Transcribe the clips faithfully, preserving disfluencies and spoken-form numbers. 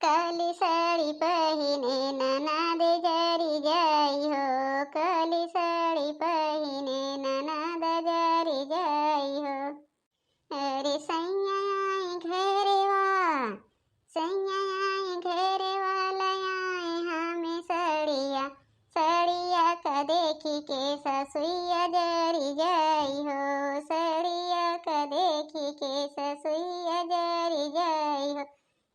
काली साड़ी पहिने ननद जरी जाई हो, काली साड़ी पहिने ननद जरी जाई हो। अरे सैया आई घेरे वा, सैया आई घेरे वाला आई हमें सड़िया, सड़िया का देखी के ससुइया जरी जाई हो, सड़िया का देखी के ससुइया जरी जाई हो।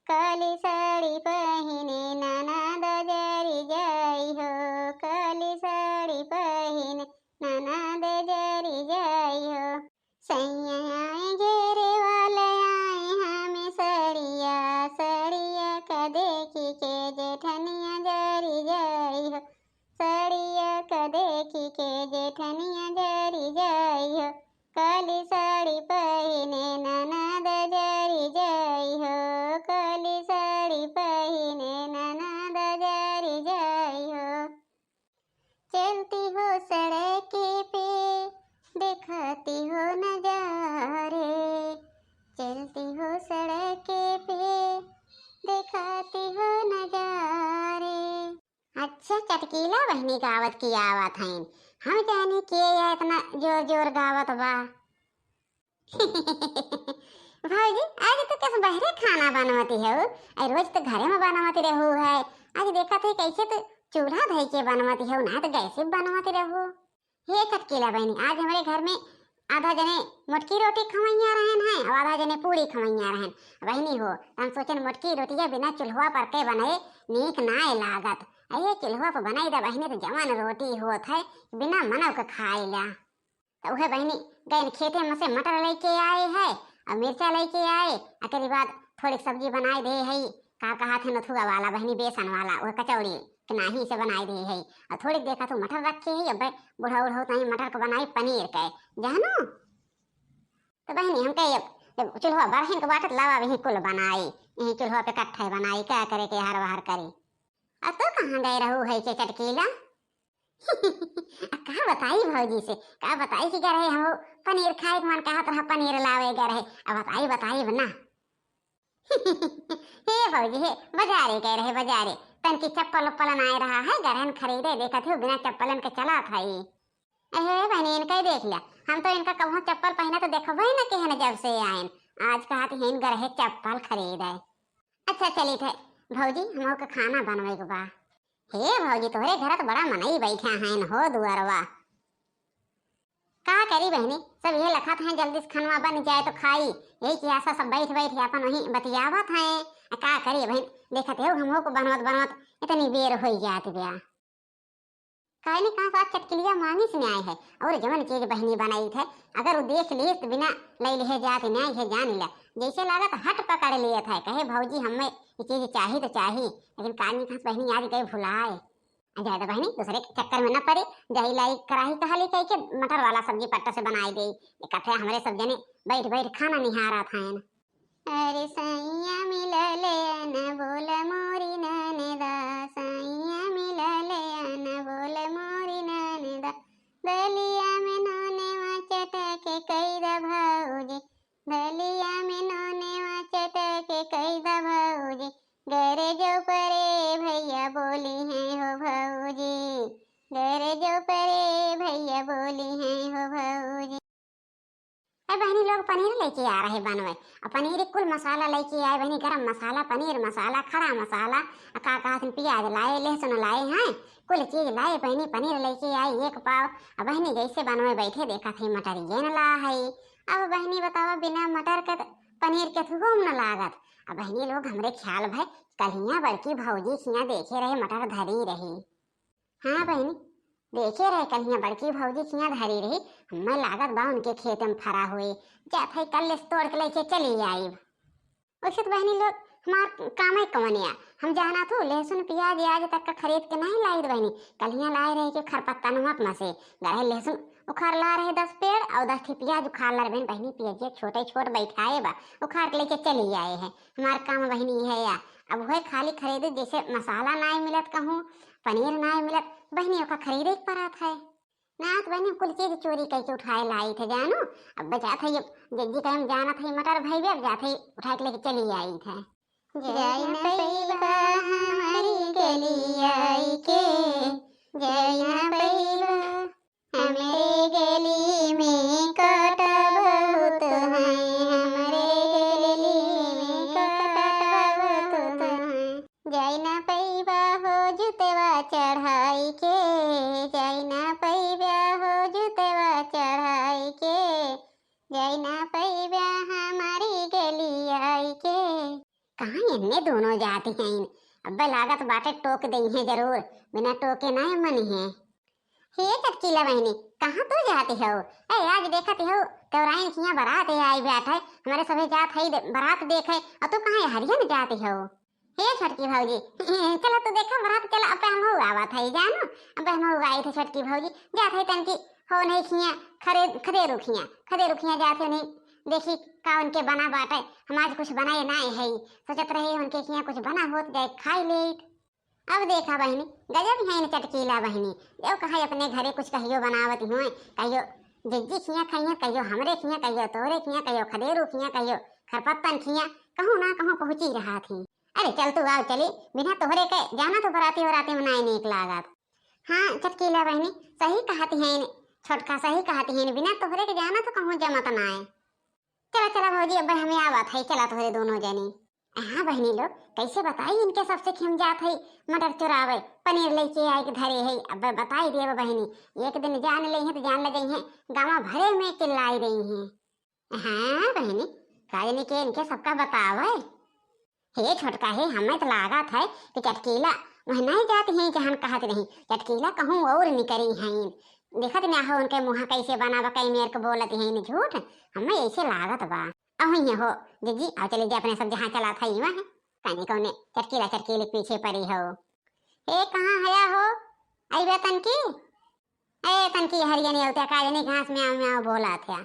काली साड़ी पहिने ननद जरी जाई हो, काली साड़ी पहिने ननद जरी जाई हो। सैया आई घेरे वाले आई हमें सड़िया, सड़िया का देखी के जेठनिया जरी जाई हो, सड़िया का देखी के जेठनिया जरी जाई हो। काली साड़ी पहिने ननद जरी जाई हो, काली साड़ी पहिने ननद जरी जाई हो। चलती हो सड़क पे दिखाती हो नजारे, चलती हो सड़क पे दिखाती हो नजारे। अच्छा चटकीला बहिनी गावत की आवत हईन, हम जानी के या इतना जोर जोर गावत बा। भौजी, आज तो कस बहरे खाना बनवती हो, अरे रोज तो घरे में बनवती रहू है, आज देखत है कैसे तो चूल्हा धई के बनवती हो, ना तो गैसे बनवती रहू। हे चटकीला बहिनी, आज हमरे घर में आधा जने मोटकी रोटी खवैया रहन हैं और आधा जने पूरी खवैया रहन। बहिनी हो, हम सोचन मोटकी रोटिया बिना चूल्हा पर के बने नीक नाय लागत। अरे चूल्हा पर बनाई दा बहिनी तो जवन रोटी होत है बिना मनव के खाए ला। तो उहे बहिनी गए खेते में से मटर लेके आए है और मिर्चा लेके आए, एकरी बाद थोड़ी सब्जी बनाए दे है, का कहा थे नथुआ वाला बहिनी, बेसन वाला, वो कचौड़ी के नाही से बनाए दे है। और थोड़ी देखा तो मटर रखे है, अब बूढ़ा उढ़ा होता है मटर के बनाई पनीर के, जानू। तो बहिनी हम कहे अब जब चूल्हा बरहिन के बाटत लावा वही कुल बनाई, यही चूल्हा पे कट्ठे बनाई, क्या करे के हर बाहर करी। अब तो कहाँ गए रहू है के चटकीला? आ, का बताई भौजी से, का बताई कि गए रहे हम पनीर खाए के मन कहत रहा, पनीर लावे गए रहे। अब बताई, बताई ना। हे भौजी, हे बाजारे गए रहे, बाजारे। तन की चप्पल उप्पल नाय रहा है, गरहन खरीदे, देखत हो बिना चप्पलन के चला था ई। अहे बहनी, इनका ही देख लिया, हम तो इनका कबहूँ चप्पल पहना तो देखबे न के है न जब से आयन। आज कहत हैं गए रहे चप्पल खरीदे। अच्छा चलित है भौजी, हमहू के खाना बनवे के बा। हे भौजी, तोहरे घर तो बड़ा मनई बैठा हैं हो दुआरवा। का करी बहनी, सब ये लखत हैं जल्दी से खनवा बन जाए तो खाई, यही की आशा सब बैठ बैठ के अपन वहीं बतियावत हैं। आ का करी बहन, देखत हो हमहू को बनवत बनवत इतनी बेर हो जात ब्या। काहे ने कहा साथ चटकिलिया मांगिस में आए है और जवन चीज बहनी बनाई थे, अगर वो देख ली तो बिना ले लिहे जात न्याय है जान ला। जैसे लागत हट पकड़ लिए थे, कहे भौजी हमें ये चीज चाही तो चाही, लेकिन काहे ने कहा बहनी आज गए भुलाए। आ जाए तो बहनी, दूसरे के चक्कर में न पड़ी, जाई लाई कराही कहाली कह के मटर वाला सब्जी पट्टा से बनाई दे। ये कथे हमरे सब जने बैठ बैठ खाना निहारा था। अरे सैया मिलले अन बोल मोरी ननदा, सैया मिलले अन बोल मोरी ननदा, दलिया में नूने वा चटके कैदा भौजी, दलिया में नूने वा चटके कैदा भौजी, गरजो परे भैया बोली हैं हो भौजी, गरजो परे भैया बोली हैं हो भौजी। ए बहनी लोग पनीर लेके आ रहे बनवे, और पनीर कुल मसाला लेके आए बहनी, गरम मसाला, पनीर मसाला, खड़ा मसाला, आ का कहत हैं, प्याज लाए, लहसुन लाए हैं, कुल चीज लाए बहनी, पनीर लेके आए एक पाव। अब बहनी जैसे बनवे बैठे देखत है मटरिये न ला है। अब बहनी बतावा बिना मटर के त पनीर के थुगुम न लागत। अब बहनी लोग हमरे ख्याल भय कल्हिया बड़की भौजी खिया देखे रहे मटर धरी रही। हाँ बहनी, देखे रहे कल्हिया बड़की भौजी खिया धरी रही, हमें लागत बा उनके खेत में फरा हुए। जात है कल से तोड़ के लेके चली आईब। वैसे तो बहनी लोग हमार काम है कौन या, हम जाना थू लहसुन प्याज आज तक का खरीद के नहीं लाई बहनी। कल्हिया लाए रहे के खरपत्ता नुआ में से गरहे लहसुन उखाड़ ला रहे दस पेड़ और दस ठी प्याज उखाड़ ला रहे बहनी। बहनी प्याजिया छोटे छोट बैठाए बा, उखाड़ के लेके चली आए हैं। हमार काम बहनी है या, अब वह खाली खरीदे जैसे मसाला नाय मिलत कहूँ, पनीर नाय मिलत, बहनी ओका खरीदे के पड़त है। ना तो बहनी कुल चीज चोरी करके उठाए लाई थे जानू। अब बचा था ये जज्जी कहे हम जाना था ये मटर भाई भी, अब जाते ही उठा के लेके चली आई थे। जाई ना पइबा हमरी गलिया आइके, जाई ना पइबा। हमरे गली में काँटा बहुत हैं, हमरे गली में काँटा बहुत हैं। जाई ना पइबा हो जुतवा चढ़ाइके, जाई ना पइबा हो जुतवा चढ़ाइके, जाई ना पइबा हमरी गलिया आइके। कहाँ एन्ने दोनों जाति हैं? अब्बे लागत बाटे टोक देइहें जरूर, बिना टोके नाहीं मनिहें। हे चटकीला बहिनी, कहाँ तू जाति हउ? ए, आज देखत हउ, तोराइन किहाँ बरात आई बाटे, हमरे सभे जात हई दे-, बरात देखे, अउर तू कहाँ हरियन जाति हउ? हे छोटकी भौजी, चला तू देखा बरात, चला, अब्बे हमहू आवत हई, जानो, अब्बे हमहू आई थे छोटकी भौजी, जात हई तनकी हो नहीं खिया, खरे-, खदेरू खिया, खदेरू खिया जात हई नहीं, देखी का उनके बना बाटे, हम आज कुछ बनाए नाहीं हई, सोचत रही उनके खिया कुछ बना होत जाए खाई लेइत। अब देखा बहिनी, गजब हैं चटकीला बहिनी, जो कहे अपने घरे कुछ कहियो बनावत हुए, कहियो जिज्जी खिया खइहें, कहियो हमरे खिया, कहियो तोहरे खिया, कहियो खदेरू खिया, कहियो खरपत्तन खिया, कहूँ ना कहूँ पहुँची रहा थी। अरे चल तू आव चली, बिना तोहरे के जाना तो बराती वराती में नाहीं नीक लागत। हाँ चटकीला बहिनी, सही कहत हैं, छोटका सही कहत हैं, बिना तोहरे के जाना तो कहूँ जमत नाहीं। चला चला भौजी, अब हमें आवत है, चला तोहरे दोनों जनी। हाँ बहिनी लोग, कैसे बताई इनके सबसे खिम जात है मटर चुरावे, पनीर लेके आए के धरे है। अब बताई देब बहिनी, एक दिन जान लेइहें तो जान ले जइहें, गाँव भरे में चिल्लाई देइहें। हाँ बहिनी, का जानी के इनके सबका बतावे। हे छोटका हे, हमें तो लागत है कि चटकीला वह नहीं जात हैं जहन कहत नहीं, चटकीला कहूँ और निकरी हैं। देखत ना हो उनके मुँह कैसे बनावा, कई मेर के बोलत हैं झूठ, हमें ऐसे लागत बा। अहुइये हो, जिज्जी, आओ चली जा अपने सब जहाँ चला था वहाँ। कहीं कौने चटकीला चटकीले के पीछे पड़ी हो। ए, कहाँ हया हो? अइबे तनकी? ए, तनकी हरियनी अउते का जनी घास म्याऊँ म्याऊँ बोला थ्या।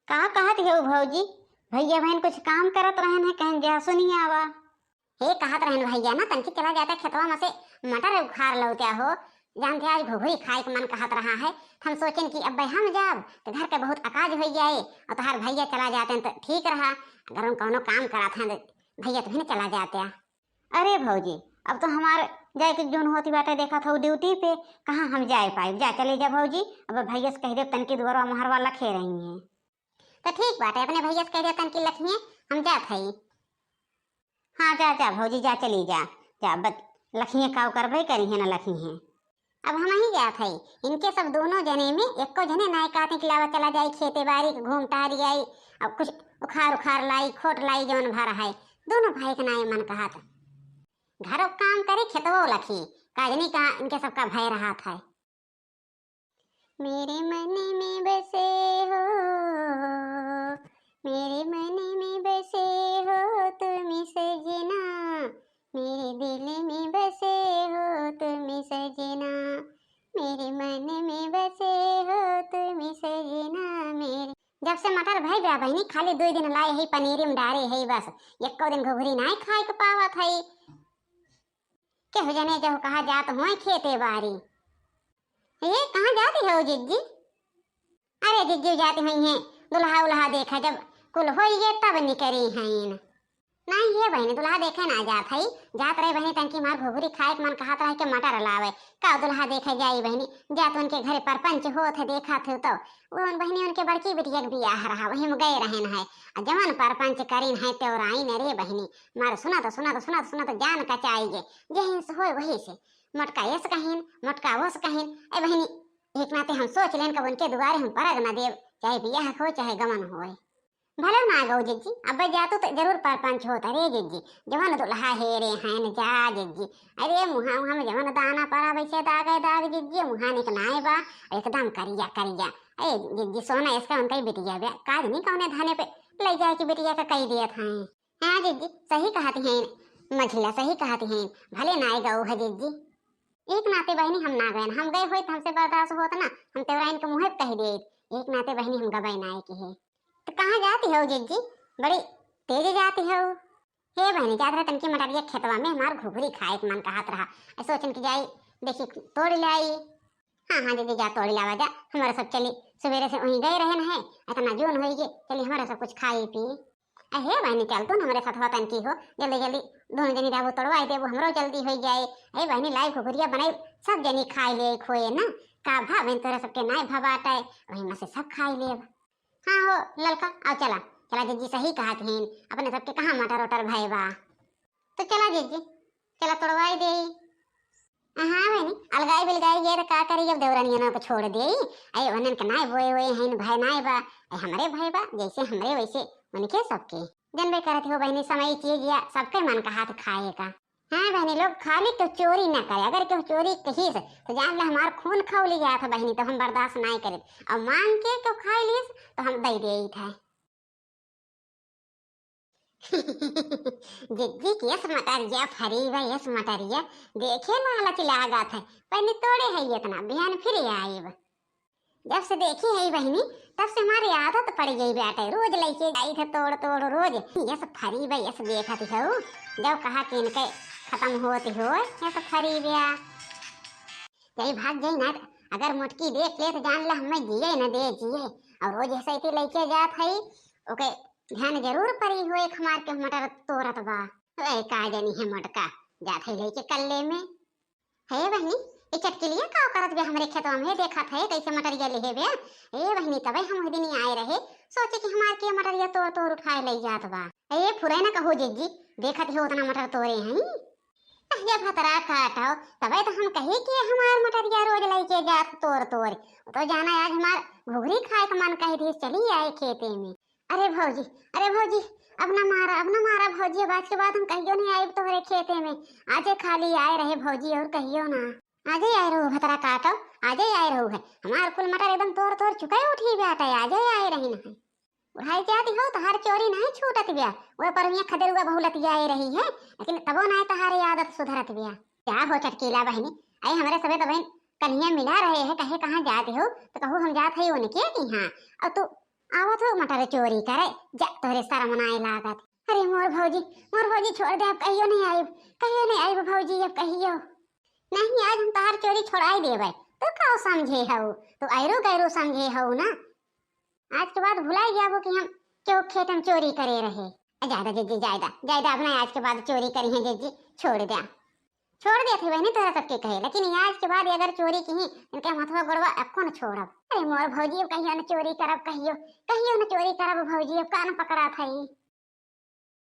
का कहत हो भौजी? भैया बहन कुछ काम करत रहन है, कहन जा सुनी आवा। हे, कहत रहन भैया ना, तनकी चला जाता खेतवा में से मटर उखाड़ लौत्या हो। जानते आज घुघुरी खाए के मन कहत रहा है, त हम सोचेन कि अब हम जाब त घर के बहुत अकाज होइ जाए, और तोहार भैया चला जाते हैं तो ठीक रहा। अगर हम कौनो काम करात हैं तो भैया तो भी न चला जाते। अरे भौजी, अब तो हमार जाए के जून होती बाटे, देखत हो ड्यूटी पे, कहाँ हम जाए पाइब? जा चले जा भौजी, अब भैया से कह देब तनकी दुआरवा मोहरवा लखे रही हैं। तो ठीक बाटे, अपने भैया से कह देब तनकी लखिए, हम जात हई। हाँ, जा, जा, भौजी, जा, चली जा, जा, बत-, लखिए काव करबे करी है ना, लखिए। अब हम ही जात हई, इनके सब दोनों जने में एको जने नाय कहते कि लावा चला जाई खेते बारी के घूम टहरी आई, अब कुछ उखाड़ उखाड़ लाई, खोट लाई, जौन भर है, दोनों भाई के नाय मन कहत। घरो काम करे, खेतवो लखी, काजनी का इनके सबका भय रहत है। मेरे मन में बसे हो, मेरे मन में बसे हो तुम सजना, मेरे दिल में बसे हो तुम सजना, मेरे मन में बसे हो तुम सजना, मेरे। जब से मटर भई बा बहिनी, खाली दुई दिन लाए है, पनीरी में डारे है बस, एको दिन घुघरी नाय खाए के पावत है। केहू जने जहु कहा जात होए खेते बारी। ए, कहाँ जाती हो जिज्जी? अरे जिज्जी जाती हुई हैं, दुल्हा उल्हा देखा, जब कुल होई गए तब निकरी हैं। नहीं ये बहिनी, दुल्हा देखे ना जात है, जात रहे बहिनी तनकी मार घुघरी खाए के मन कहत रहे के मटर लावे। का दुल्हा देखे जाई बहिनी, जात उनके घरे परपंच होत है, देखा थे तो वो उन बहिनी उनके बड़की बिटिया के बियाह रहा, वही में गए रहन है। आ जवन परपंच करीन है तेवराइन रे बहिनी, मार सुना तो, सुना तो, सुना तो, सुना तो जान कचाई गे। जेहिन से होए वही से, मोटका एस कहिन, मोटका ओस कहिन। ए बहिनी, एक नाते हम सोच लेन कब उनके दुआरे हम परग न देब, चाहे बियाह हो चाहे गमन होए। भले ना गौ जिज्जी, अब जातू तो जरूर परपंच होत रे जिज्जी, जवन दुल्हा हेरे हैं जा जिज्जी। अरे मुहा उहा में जवन दाना परा वैसे दागे दाग जिज्जी, मुहा निकनाए बा, एकदम करिया करिया। ए जिज्जी सोना इसका उनका ही बिटिया बा, काज नहीं कौने धाने पे ले जाए कि बिटिया का कही दिया था। हाँ जिज्जी, सही कहत हैं, मझिला सही कहत हैं, भले नाय गऊ है जिज्जी। एक नाते बहिनी हम ना गए, हम गए होई तो हमसे बर्दाश्त होत ना, हम तेवराइन के मुँहे पे कह देत। एक नाते बहिनी हम गबे नाय के है। तो कहाँ जाती हो जिज्जी, बड़ी तेज जाती हो? हे बहिनी, जात रहे तनकी मटरिया खेतवा में, हमार घुघरी खाए के मन कहत रहा, ऐ सोचन कि जाई देखी तोड़ लाई। हाँ हाँ जिज्जी, जा तोड़ लावा जा, हमारा सब चली, सवेरे से वहीं गए रहन है, इतना जून होई गे, चली हमारा सब कुछ खाई पी। अहे बहिनी, चल तू न हमरे सथवा तनकी हो, जल्दी जल्दी दोनों जनी रहबो, तोड़वाई देबो, हमरो जल्दी होइ जाए। अहे बहिनी, लाई घुघुरिया बनाई, सब जनी खाई ले खोए ना। का भा बहिन, तोरा सबके नाय भा बाटे, वही में से सब खाई लेब। हाँ हो ललका, आओ चला, चला जिज्जी सही कहत हीन, अपने सबके कहाँ मटर उटर भए बा। तो चला जिज्जी, चला तोड़वाई देई। हाँ बहिनी, अलगाई बिलगाई गए तो का करी, अब देवरानियन को छोड़ देई। अरे उन्हन के नाय बोए हुए हैं, भय नाय बा, अरे हमरे भय बा, जैसे हमरे वैसे उनके सबके। जनबे करत हो बहिनी, समय चीज या सबके मन का हाथ खाए का। हाँ बहिनी, लोग खाली केहू चोरी ना करे, अगर केहू चोरी कहिस तो जान ले हमार खून खौली जात है बहिनी, तो हम बर्दाश्त नाय करे। और मांग के केहू खाई लिस तो हम दे देई था। जिज्जी के यस मटरिया फरी बा, यस मटरिया देखे लालच लागत है, पहले तोड़े है इतना, बिहान फिर आइब। जब से देखी है बहिनी, तब से हमारी आदत पड़ गई बाटे, रोज लेके जाई थे तोड़ तोड़ रोज। यस फरी बा, यस देखत हो, जब कहा कि इनके खत्म होत हो, यस फरी बा। यही भाग जाई ना, अगर मोटकी देख ले तो जान ले हमें जिए न दे जिए। और रोज ऐसे ही लेके जात है, ओके ध्यान जरूर परी हो, एक हमार के मटर तोड़त बा। ए, का जानी है मोटका, जात है लेके कल्ले में। हे बहिनी, ए चटकिलिया का करत बे हमरे खेतवा में, देखत है कैसे मटरिया लेहे बे। ए बहिनी, तबे हम ओह दिन आए रहे, सोचे कि हमार के मटरिया तोड़ तोड़ उठाए ले जात बा। ए फुरे न कहो जिज्जी, देखत हो उतना मटर तोड़े हैं। अहिया भतरा काटो, तबे तो हम कही कि हमार मटरिया रोज लेके जात तोड़ तोड़। वो तो जाना आज हमार घुघरी खाए का मन कह दिस, चली आए खेते में। अरे भौजी, अरे भौजी, अब ना मारा, अब ना मारा भौजी, अब आज के बाद हम कहियो नहीं आइब तोहरे खेते में। आजे खाली आए रहे भौजी, और कहियो ना। आजे आए रहो भतरा काटो, आजे आए रहो है। हमार कुल मटर एकदम तोड़ तोड़ चुके उठी बाटे, आजे आए रही ना है। बुढ़ाई जाती हो, तोहार चोरी नहीं छूटत बिया। वो परमिया खदेरुआ बहु लतियाए रही है, लेकिन तबो नहीं तोहारे आदत सुधरत बिया। क्या हो चटकीला बहिनी, आई हमरे सबे तो बहिन कन्हिया मिला रहे हैं, कहे कहाँ जाते हो, तो कहू हम जात है उनके की हाँ, और तू आवत हो मटर चोरी करे, जा तोहरे शर्म नाय लागत। अरे मोर भौजी, मोर भौजी छोड़ दे, अब कहियो नहीं आइब, कहियो नहीं आइब भौजी, अब कहियो। नहीं, आज हम तोहार चोरी छोड़ाई देबे, तू का समझे हऊ, तू ऐरू गैरू समझे हऊ ना। आज के बाद भुलाई जाबो कि हम केहू खेत में चोरी करे रहे। ए, जायदा जिज्जी, जायदा, जायदा, अब ना आज के बाद चोरी करी है जिज्जी, छोड़ दे। छोड़ देत है बहिनी तोहरा सबके कहे, लेकिन ये आज के बाद ये अगर चोरी की ही, इनके हथवा गोड़वा अक्को न छोड़ब। अरे मोर भौजी, अब कहियो न चोरी करब, कहियो, कहियो न चोरी करब भौजी, अब कान पकड़ा था ई।